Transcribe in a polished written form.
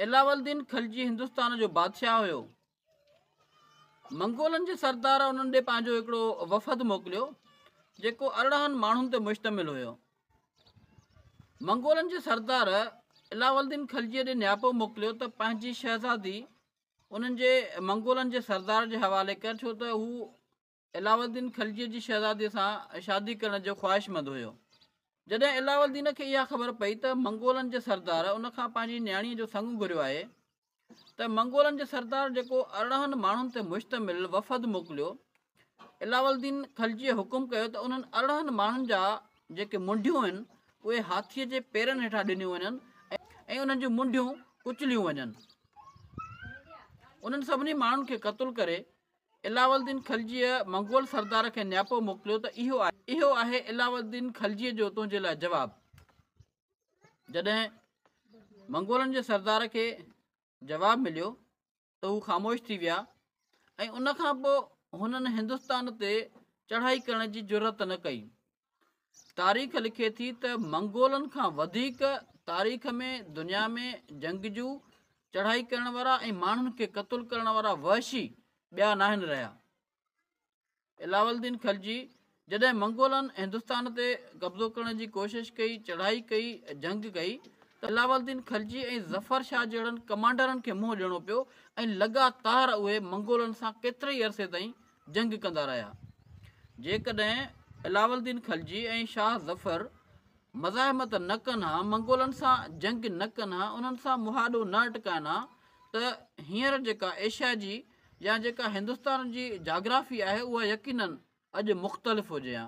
علاوالدين خلجي هندستان جو بادشاهه هيو. منگولن جي سردار انهن ڏي پنهنجو هڪڙو وفد موڪليو، جيڪو 18 ماڻهن تي مشتمل هيو. منگولن جي سردار علاوالدين خلجيء ڏي نياپو موڪليو ته پنهنجي شهزادي انهن جي منگولن جي سردار جي حوالي ڪر، ڇو ته هو علاوالدين خلجيء جي شهزاديء سان شادي ڪرڻ جو خواهشمند هيو. جڏهن علاوالدين کي اها خبر پئي ته منگولن جي سردار ان کان پنهنجي نياڻيء جو سڱ گهريو آهي ته منگولن جي سردار جيڪو 18 ماڻهن تي مشتمل وفد موڪليو، علاوالدين خلجيء حڪم ڪيو ته انهن 18 ماڻهن جا جيڪي منڍيون آهن اهي هاٿيء جي پيرن هيٺان ڏنيون وڃن ۽ انهن جون منڍيون ڪچليون وڃن. انهن سڀني ماڻهن کي قتل ڪري علاوالدين خلجيء منگول سردار کي نياپو موڪليو ته اهو اهو آهي علاوالدين خلجيء جو تنهنجي لاء جواب. جڏهن منگولن جي سردار کي جواب مليو ته هو خاموش ٿي ويا ۽ ان کان پوء هنن هندستان تي چڙهائي ڪرڻ جي جرئت نه ڪئي. تاريخ لکي ٿي ته منگولن کان وڌيڪ تاريخ ۾ دنيا ۾ جنگجو، چڙهائي ڪرڻ وارا ۽ ماڻهن کي قتل ڪرڻ وارا وحشي ٻيا ناهن رهيا. علاوالدين خلجي جڏهن منگولن هندستان تي قبضو ڪرڻ جي ڪوشش ڪئي، چڙهائي ڪئي، جنگ ڪئي ته علاوالدين خلجي ۽ ظفر شاهه جهڙن ڪمانڊرن کي منهن ڏيڻو پيو ۽ لڳاتار اهي منگولن سان ڪيتري ئي عرصي تائين جنگ ڪندا رهيا. جيڪڏهن علاوالدين خلجي ۽ شاهه ظفر مزاحمت نه ڪن ها، منگولن سان جنگ نه ڪن ها، انهن سان مهاڏو نه اٽڪائن ها ته هينئر جيڪا ايشيا جي يا جيڪا هندستان جي جاگرافي آهي اها يقيناً اڄ مختلف هجي ها.